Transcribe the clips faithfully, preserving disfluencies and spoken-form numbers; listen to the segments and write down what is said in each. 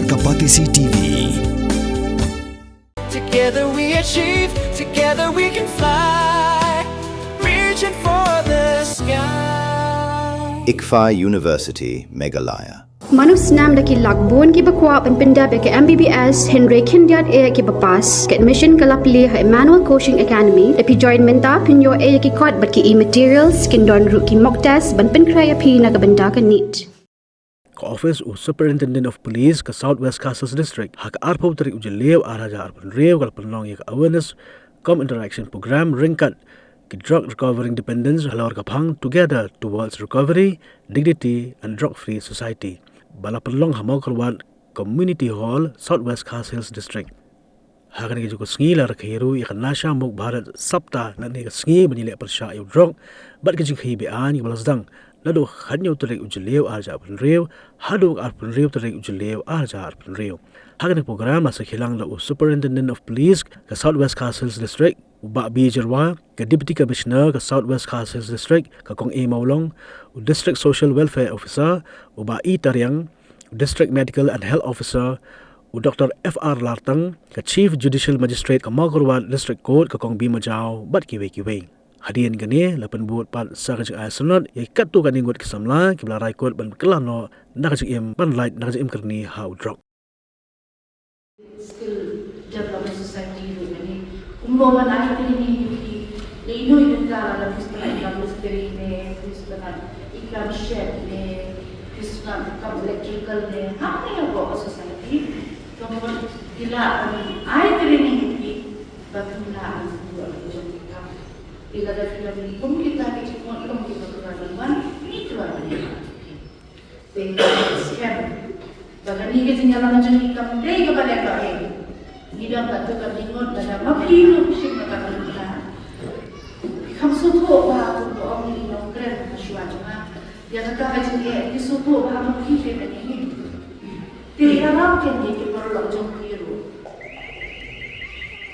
Ka Batesi T V. Together we achieve, together we can fly, reaching for the sky. ICFAI University, Meghalaya. Mano snem da ki lak bun kiba kwah ban pyndep ïa ka M B B S, hynrei khyndiat eh kiba pass. Ka admission ka la plie ha Emmanuel Coaching Academy. Da phi join mynta phin ïoh eh ïa ki kot bad ki e-materials, kin don ruh ki mock test ban pynkhreh ïa phi na ka bynta ka NEET. Ka office u Superintendent of Police ka South West Khasi Hills District, ha ka arphew tarik u Jylliew ar hajar arphew hynriew, ka la pynlong ïa ka awareness cum interaction program ryngkat ki drug recovering dependents halor ka phang Together Towards Recovery, Dignity and Drug Free Society, ba la pynlong ha Mawkyrwat Community Hall, South West Khasi Hills District. Ha kane ka juh ka sngi la rakhe ruh ïa ka Nasha Mukt Bharat Saptah, lane ka sngi ban ïaleh pyrshah ïa u drok bad ka jingkhaïi be-aiñ, kaba la sdang naduh khathynñiew tarik u Jylliew ar hajar arphew hynriew haduh arphew hynriew tarik u Jylliew ar hajar arphew hynriew. Ha kane ka program la sakhi lang da u Superintendent of Police ka South West Khasi Hills District, u Bah B Jyrwa, ka Deputy Commissioner ka South West Khasi Hills District, ka Kong A Mawlong, u District Social Welfare Officer, u Bah E Tariang, District Medical and Health Officer, u Doktor F R Lartang, ka Chief Judicial Magistrate ka Mawkyrwat District Court, ka Kong B Majaw, bad kiwei kiwei. Hadien kane la pynbud pat sa ka jingai sanad ïa katto katne ngut ki samla kiba la rai kut ban kylla noh na ka jingim, ban lait na ka jingim kyrni ha u drok. Skill Development Society ruh kane. Kumno ban ai training ïa ki. Lei ino i bynta la phi sngewthuh ïa ka mistri ne phi sngewthuh ïa ka machine ne phi sngewthuh ïa ka electrical ne. Ha kane ïa ka society. Ka mut ki lah ban ai training ïa ki ba kin lah ban pynlong ïa ki jong ki kam. Phi la da phi la pynlong kum kita ki jingmut kum kita ki la ban wan, ki la ban ïa ki. Te skhem ba kane ka jingïalang jong ngi kam dei kaba leh ba eh. Ngi don katto katne ngut lada ma phi ruh shim na ka bynta. Kham sngewthuh ba kumba ong i nongkren ha shuwa jong nga. Ïa kata ka jingeh ngi sngewthuh ba ha ma phi te ka jingim. Te ïarap kein ïa ki paralok jong phi ruh.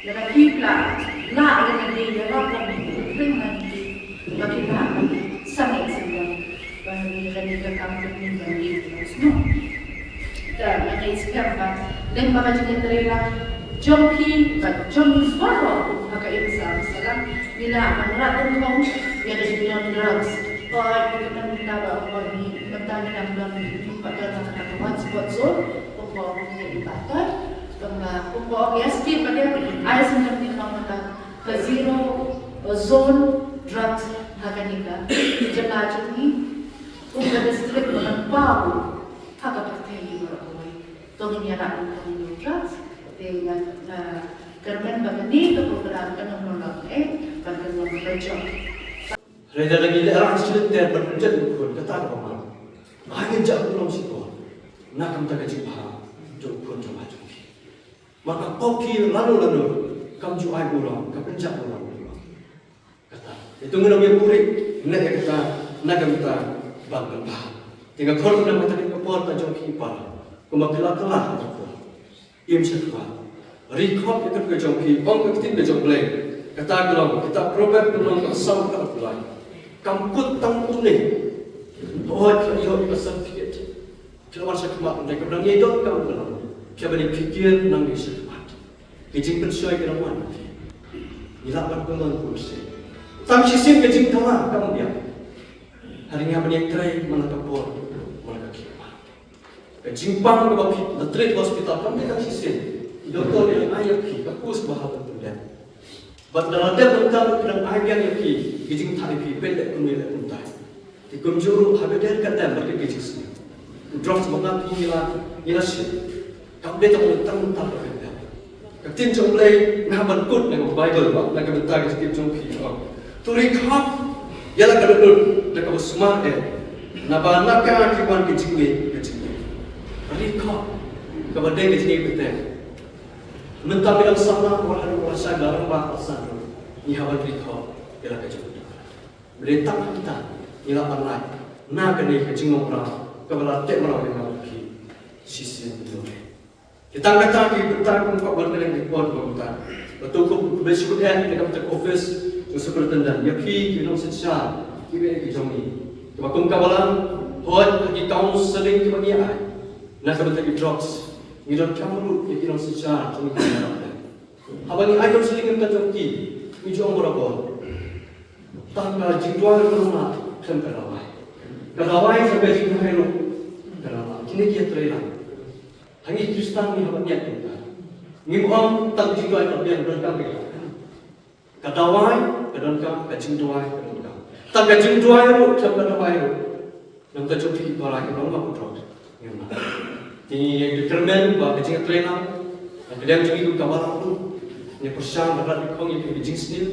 Lada phi pla lah lada dei ïarap ïa ki, pynbna ïa ki ba ki lah ban sangeh sangeh. Ba ngi kane ka kam ka ngi ban ïa ki sngewthuh. Te nga ngeit skhem ba lyngba ka jingïatreilang jong phi bad jong ngi baroh ha ka imsang sahlang ngi lah ban rat nyngkong ïa ka jingïoh drugs. Hooid, ngi kynmaw mynta ba ong ba ngi mynta ngi dang don, ngi pat don ha kata ka one spot zone. Kumba ong ngi ïa i Bah Toit, kumba kumba ong ïa state ba dei ai sngewthuh ngi long mynta ka zero zone drugs ha kane ka jylla jong ngi. Kumba district ba kan paw ha ka pyrthei baroh kawei. To ngin ïarap ïa ka zero drugs. Te nga, nga kyrmen ba kane ka program kan ym long eh ban kan long ba jong. Hynrei lada ngi leh rang shlem te ban pynjot ïa u khun, kata kaba mar. Ba ngin jah burom shibun na ka bynta ka jingbha jong u khun jong nga jong phi. Mar ka pop phi lano lano kam ju ai burom, ka pynjah burom. Kata. Ïa to ngin ym ïa buhrieh, ngin leh ïa kata na ka bynta ban pynbha. Te nga khot na ka bynta ka por ka jong phi para. Kumba phi la kylla ha ka por. Im sha khmat. Ri khop ïa ka jong phi, ong ka ktien ka jong U Blei. Kata ka long, kita proverb ka long ka saw ka Blei. Kam kut tang une. Hooid ka ïoh ka certificate. Phi la wan sha khmat, ynda ka dang ïai don ka long. Phi ban ïa phikir nang ïa sha khmat. Ki jingpynshoi ki dang wan. Ngi lah ban pynlong kumne. Tang shisien ka jingthala kam biang. Hynrei ngi hap ban ïa trei man la ka por, man la ka khmat. Ka jingpang kaba phi la trei hospital kam dei tang shisien. I doktor i la ai ïa phi ka course ba hap ban pyndep. Bad lada la dep mynta ruh ki dang ai biang ïa phi ki jingthaw ïa phi ban leh kumne leh kumtai. Te kumjuh ruh haba dei ka dang bad ki jingsneng. U drugs ba nga phi ngi la ngi la shim. Kam dei tang tang tang ka dang. Ka ktien jong U Blei nga ban kut na ka Baibl ba na ka bynta ka jingtip jong phi. To ri khop ïa la ka dohnud na kaba sumar eh. Naba na ka ki wan ka jingmih ka jingmih. Ri khop kaba dei ka jingmih bteng. Mynta ngi dang samla ko ha ko sa da rang ba sa. Ngi hap ban ri khop ïa la ka jingmih. Ba dei tang kita ngi la ban lait na kane ka jinglong raw kaba la teh mraw ïa nga bad phi shisien. Te tang kata ki bynta kum ka wan kane ka report ba mynta. Ba to kum ba shu eh na ka bynta ka office jong superintendent ïa phi ki nongsynshar kiwei ki jong ngi. Kiba kum ka balang hooid ha ki counselling kiba ngi ai na ka bynta ki drugs. Ngi donkam ruh ïa ki nongsynshar jong ngi ki nongpynïaid. Haba ngi ai counselling ïa ki jong ki, ngi ju ong barabor, tang ka jingduwai ruh ka long, khlem ka dawai. Ka dawai khlem ka jingduwai ruh ka long. Kine ki ïatrei lang. Ha ngi Khristan ngi haba ngi ïatrei lang, ngim ong tang ka jingduwai ka biang, donkam ka Ka dawai ka donkam, ka jingduwai ka donkam. Tang ka jingduwai ruh khlem ka dawai ruh, namar ka jong phi ki para ki long ba pudrot. Ngim lah. Te ngi kyrmen ba ka jingïatrei lang, ka liang jong ngi kum ka balang ruh, ngi pyrshang ba rat ngi khong ïa ka jingsniew,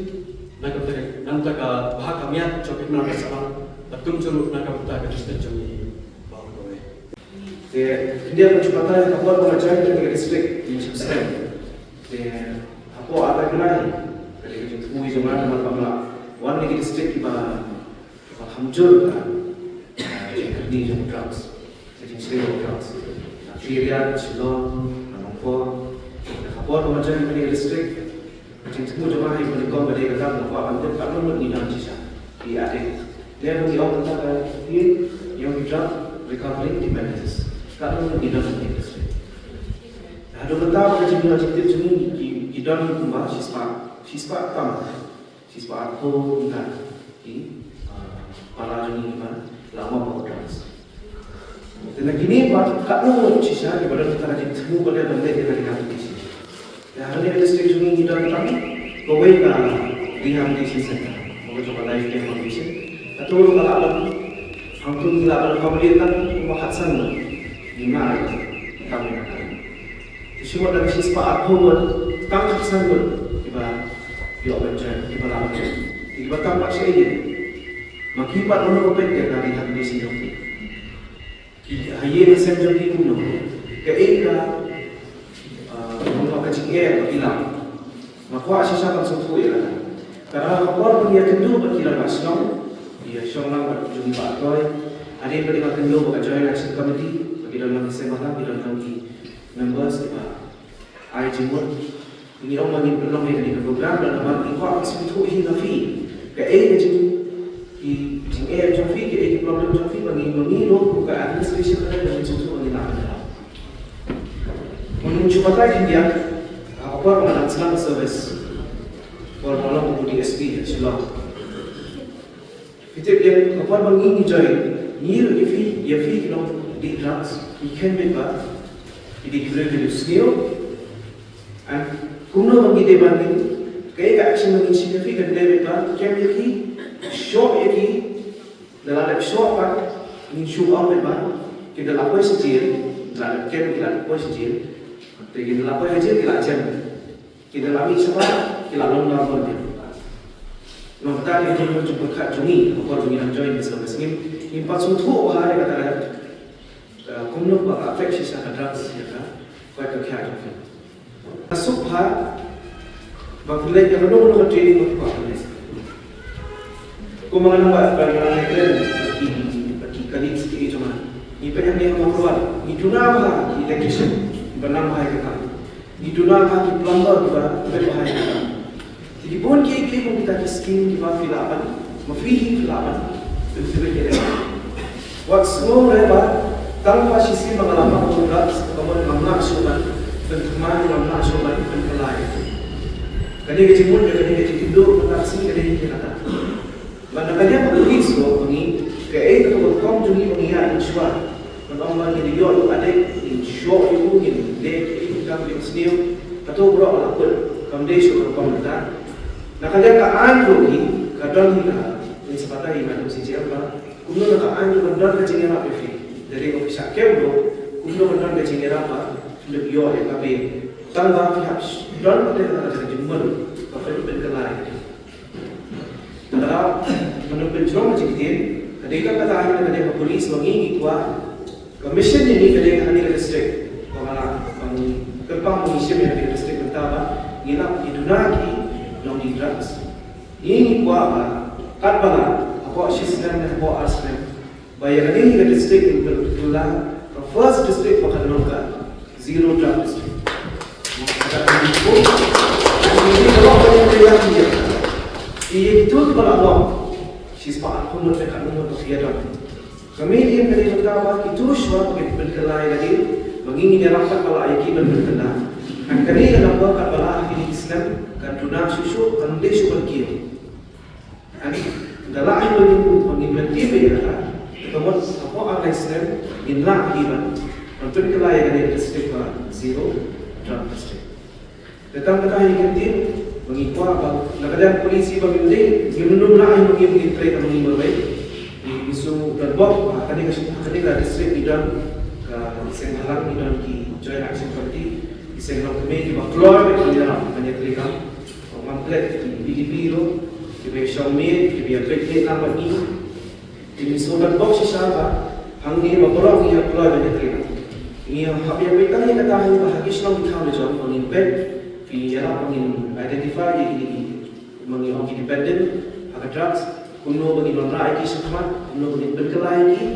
na ka bynta, na ka bynta ka bha ka miat jong ka hima ka sahlang, bad kumjuh ruh na ka bynta ka district jong ngi baroh kawei. Te, khyndiat ban shu batai ha ka por ba nga join ïa ka district, ngi shu sdang. Te, hapoh ar lai, ka dei ka jingthmu jong nga namar ba nga la wan na ki district kiba, kiba kham jur ka, ka jingkyrni jong drugs, ka jingsniew drugs. Na Khliehriat, Shillong, na Nongpoh. Te, ha ka por ba nga join ïa ka district, ka jingthmu jong nga ha kane ka por ba dei kata, nga kwah ban tip katno ngut ngi don shisha ki addict. Te ba ngi ong kata ka theme, ngi ong ki drug recovery dependence. Katno ngut ngi don ha kane ka district. Haduh mynta ba ka jingmut jingtip jong ngi ki, ki don kumba shispah, shispah tam, shispah arphew ngut ki, ah, para jong ngi kiba la mop drugs. Te na kine pat katno ngut shisha kiba don kata ka jingthmu ba dei ban leit ïa ka rehabilitation. Te ha kane ka district jong ngi ngi don tang kawei ka rehabilitation center, ba ka jong ka Life Care Foundation. Kato ruh ka lah ban, hangto ngi lah ban accommodate tang kumba khatsan ngut. Ngim lah ïa ka kam ïa ka. Te shu mut na ka shispah arphew ngut, tang khatsan ngut kiba ïoh ban join, kiba lah ban join. Te kiba tam pat shaei ïa, ma ki pat mano ban peit ïa ka rehabilitation jong ki. Ki ha ïing ha sem jong ki kumno, kaei ka, ah, kumno ka jingeh ba ki lam. Nga kwah shisha ban sngewthuh ïa kata. Ka dei ha ka por ba ngi ïakynduh bad ki rangbah shnong, ïa shong lang bad jong ngi Bah Toi. Hadien ba dei nga kynduh ba ka Joint Action Committee, ba ki don lang ki seng bhalang, ki don lang ki members kiba ai jingmut. Ngi ong ba ngin pynlong ïa kane ka program, bad namar ngi kwah ban sngewthuh hi na phi, kaei ka jing, ki jingeh jong phi, kaei ki problem jong phi, ba ngi, ba ngi ruh kum ka administration ka dei ban sngewthuh ba ngin lah ban help. Ngan shu batai khyndiat, ha ka por ba nga dang sdang service, por ba nga long kum u D S P ha Shillong. Phi tip ïa ka por ba ngi ngi join, ngi ruh ïa phi, ïa phi ki nongdih drugs, ngi khein beit ba ki dei ki briew ki sniew. And kumno ba ngi dei ban, kaei ka action ba ngin shim ïa phi, kan dei beit ba kem ïa ki, shoh ïa ki, da la dep shoh pat ngin shu ong beit ba ki da la poi sha jail, da la dep kem ki la dep poi sha jail. Te ki da la poi sha jail ki la jem. Ki da la mih shabar, ki la long normal beit. Nangta ïa ka jingmut jingpyrkhat jong ngi, ha ka por ba ngi dang join ka service, ngim, ngim pat sngewthuh bha ïa kata ka, eh, kumno ba ka affect shisha ka drugs ïa ka koit ka khiah jong phi. Nga suk bha ba phi leit ïa kano kano ka training ba phi kwah ban leit. Kumba nga nang ba, ba nga nang leit kren bad ki, bad ki colleagues kiei jong nga. Ngi peit hangne ha Mawkyrwat, ngi duna bha ki electrician, ba nang bha ïa ka kam. Ngi duna bha ki plumber kiba tbit bha ïa ka kam. Te ki bun kiei kiei kum kita ki scheme kiba phi lah ban, ma phi hi phi lah ban pyntbit ïa ka. Wat sngew re ba tang ba shisien ba nga la map kum drugs, ka mut ngam lah shuh ban pynthymmai, ngam lah shuh ban pynkylla ïa ka. Kane ka jingmut, kane ka jingkynduh mynta ka sngi ka dei hi kata. Bad na ka liang ka police ruh, ba ngi, kaei ka rukom jong ngi ba ngi ïaid mynshuwa. Ban ong ba ngin ïoh ïa u addict, ngin shoh ïa u, ngin leh ïa u, ngin kam ïa u sniew. Kato baroh ka la kut, kam dei shuh ka rukom kata. Na ka liang ka aiñ ruh hi, ka don hi ka, ngin sa batai hi madam C J M ba, kumno na ka aiñ ruh ban don ka jingïarap ïa phi. Lada dei ba phi shah kem ruh, kumno ban don ka jingïarap ba phin ïoh ïa ka bail. Tang ba phi hap don pat ka jingmut ba phin pynkylla ïa ka. Te lada ngan pynjrong ka jingtip, ka dei ka kata, ha kane ka police ba ngi ngi kwah, ka mission jong ngi ka dei ha kane ka district ba nga la, ba ngi kyrpang ba ngi shim ïa kane ka district mynta ba ngi lap ngi duna ki nongdih drugs. Ngi ngi kwah ba katba la hapoh shi snem ne hapoh ar snem, ba ïa kane ka district in pynkylla ka first district ba kan long ka zero drug district. Ka dei ka long ka dei ka ïa ki, ïa kitu kiba la long, shispah arphew ngut ne katno ngut ba ki ïa don. Ka mih ïa ka dei ka ba kitu shuwa ba ki pynkylla ïa ka dei. Ngi ngin ïarap katba lah ïa ki ban pynkylla. Hynrei kane ka number katba lah ha kine ki snem kan duna shuh shuh, kan dei shuh ban kiew. Hynrei da lah hi ban ngin ban kiew ïa ka. Ka mut hapoh ar lai snem ngin lah hi ban, ban pynkylla ïa kane ka district ba zero drug district. Te tang kata hi ka ktien ba ngi kwah ba na ka liang policy ba ngim dei, ngim nym lah hi ba ngim, ngim trei ka ba ngi marwei. Ngi, ngi shu don bok ba kane ka, kane ka district ngi don ka seng bhalang, ngi don ki Joint Action Committee, ki seng longkmie kiba kloi ban ïarap ban ïatrei kam. Ngam klet ki VDP ruh kiba shong miet, kiba ïa peit lang bad ngi. Te ngi shu ban bok shisha ba hangne ba baroh ngi hap kloi ban ïatrei. Ngi hap ïa peit tang ïa kata hi ba ha ki shnong ki thaw la jong ba ngin peit, phi ïarap ba ngin identify ïa kine ki, ba ngi ong ki dependent ha ka drugs, kumno ba ngin wanrah ïa ki shakhmat, kumno ba ngin pynkylla ïa ki.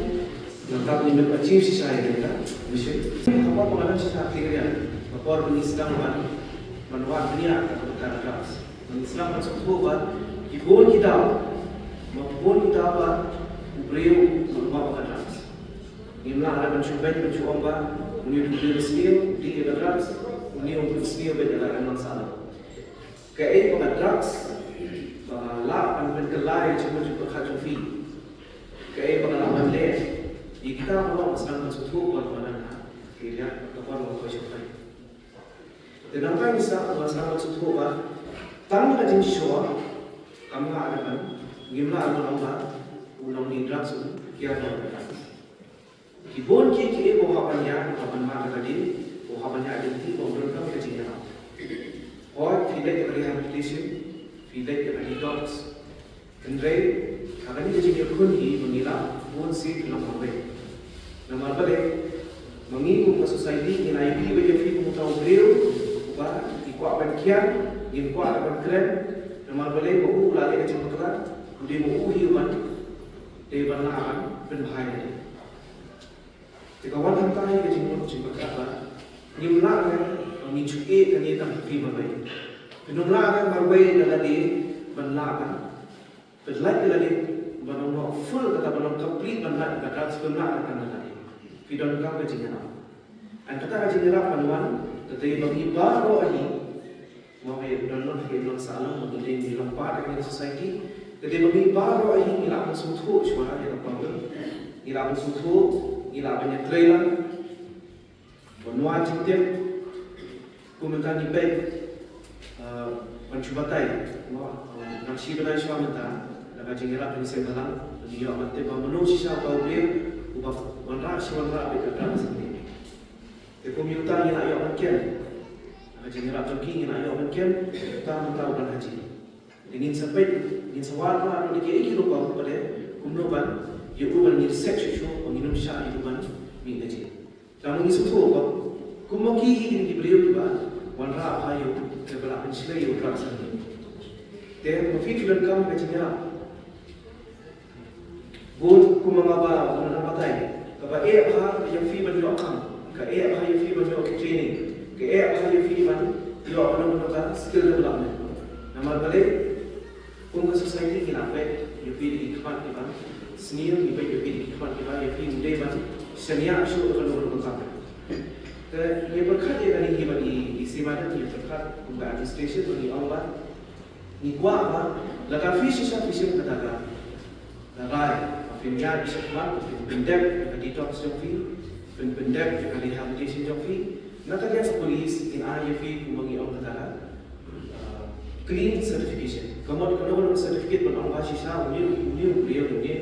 Nangta ngin ban achieve shisha ïa kata mission. Ka por ba nga don shisha ha Khliehriat, ka por ba ngi sdang ban, ban wad bniah ka, ka drugs. Ngi sdang ban sngewthuh ba ki bun ki daw, ma ki bun ki daw ba u briew u ïoh ba ka drugs. Ngim lah ban shu beit ban shu ong ba une u briew u sniew, u dih ïa ka drugs, une u sniew beit ïa ka, em, nang sah. Kaei ba ka drugs ba lah ban pynkylla ïa ka jingmut jingpyrkhat jong phi? Kaei ba ka lah ban leh? Ïa kita baroh ngi sdang ban sngewthuh ba ka, ba nang ha ki ïa ka por ba ka shong. Te nangta ngi sa, ngi sa sngewthuh ba tang ka jingshor kam lah ban, ngim lah ban ong ba u nongdie drugs u kiar ba. Ki bun ki, kiei ba u hap ban ïa, u hap ban mad da ka dien, u hap ban ïa identity ba u donkam ka jingïarap. Hooid, phi leit ïa ka rehabilitation, phi leit ïa ka detox, hynrei ha kane ka jingïakhun hi ba ngi lah bun sien ki long marwei. Namar balei? Ma ngi kum ka society ngi la ïohi beit ïa phi kum uta u briew uba ngi kwah ban kiar, ngi kwah ban kren. Namar balei? Ma u la leh ka jingbakla, u dei ma u hi uban dei ban lah ban pynbha ïa lade. Te ka wan hangta hi ka jingmut jingpyrkhat ba ngim lah ne ba ngin shu ïeh kane tang ha phi marwei. Phin ym lah ne marwei na lade ban lah ban pynlait ïa lade ban ong noh full, kata ban ong complete ban lait ïa ka drugs, phim lah ne tang na lade. Phi donkam ka jingïarap. Hynrei kata ka jingïarap kan wan da dei ba ngi baroh hi, mo, ngi don long, ngi don sah long, ngi dei, ngi long part of the society. Da dei ba ngi baroh hi ngi lah ban sngewthuh shuwa ïa ka problem. Ngi lah ban sngewthuh, ngi lah ban ïatrei lang. Ban wad jingtip, kum mynta ngi peit, ah, ban shu batai, mo, ah, nang shi bnai shuwa mynta, da ka jingïarap jong ki seng bhalang, ngi ïoh ban tip ba mano shisha uta u briew uba wanrah shi wanrah beit ka drugs hangne. Te kum ïa uta ngi la ïoh ban kem. Ha ka jingïarap jong ki ngi la ïoh ban kem, uta mynta u dang ha jel. Te ngin sa peit, ngin sa wad ruh da kiei kiei rukom pat de, kumno ban ïa u ban ngin set shuh shuh, ba ngin ym shah ïa u ban mih na jel. Tang ngi sngewthuh ba kum ma ki hi kine ki briew kiba wanrah bha ïa u, kiba la pynshlei ïa u drugs hangne. Te ma phi phi donkam ka jingïarap. Bun kum ma nga ba nga nang batai, kaba eh bha ïa phi ban ïoh kam, ka eh bha ïa phi ban ïoh training, ka eh bha ïa phi ban ïoh kano kano ka skill development. Namar balei? Kum ka society ngi la peit ïa phi da ki khmat kiba sniew, ngi peit ïa phi da ki khmat kiba, ïa phi ym dei ban shaniah shuh kano kano ka kam. Te ngi pyrkhat ïa kane hi ba ngi, ngi sngewbha, ngi pyrkhat kum ka administration ba ngi ong ba ngi kwah ba lada phi shisha phi shim kata ka, ka rai ba phin ïaid shakhmat, ba phin pyndep ïa ka detox jong phi, phin pyndep ïa ka rehabilitation jong phi, na ka liang ka police ngin ai ïa phi kumba ngi ong kata ka, uh, clean certification. Ka mut kano kano ka certificate ban ong ba shisha une, une u briew, une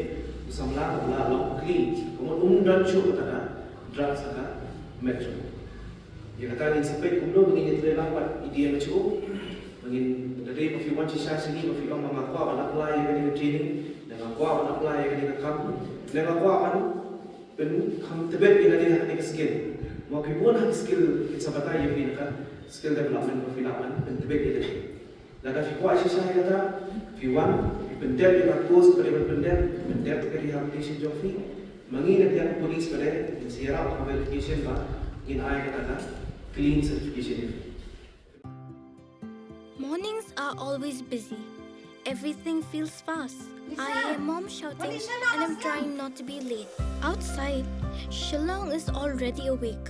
u samla u la long clean. Ka mut um don shuh kata ka drugs ha ka met jong u. Ïa kata ngin sa peit kumno ba ngin ïatrei lang bad i D M H O. Ba ngin, da dei ba phi wan shisha sha ngi ba phi ong ba nga kwah ban apply ïa kane ka training, ne nga kwah ban apply ïa kane ka kam, ne nga kwah ban pynkham tbit ïa lade ha kane ka skill. Mo, ki bun ha ki skill kin sa batai ïa phi na ka skill development ba phi lah ban pyntbit ïa lade. Lada phi kwah shisha ïa kata, phi wan, phi pyndep ïa ka course ba dei ban pyndep, pyndep ïa ka rehabilitation jong phi. Ma ngi na ka liang ka police pat de, ngin sa ïarap ha ka verification ba ngin ai kata ka clean certification ïa phi. Mornings are always busy. Everything feels fast. I hear mom shouting and I'm trying not to be late. Outside, Shillong is already awake.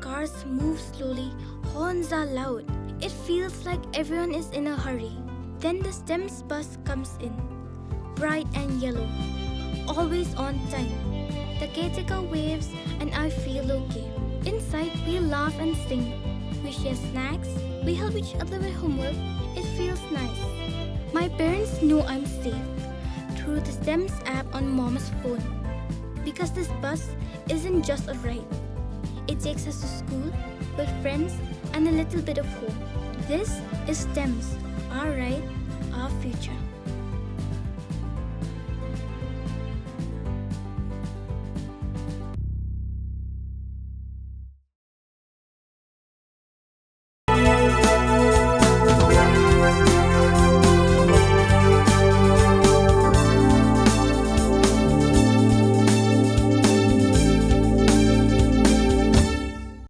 Cars move slowly, horns are loud. It feels like everyone is in a hurry. Then the STEMS bus comes in, bright and yellow, always on time. The caretaker waves and I feel okay. Inside, we laugh and sing. We share snacks. We help each other with homework. It feels nice. My parents know I'm safe through the STEMS app on mom's phone. Because this bus isn't just a ride. It takes us to school, with friends, and a little bit of home. This is STEMS, our ride, our future.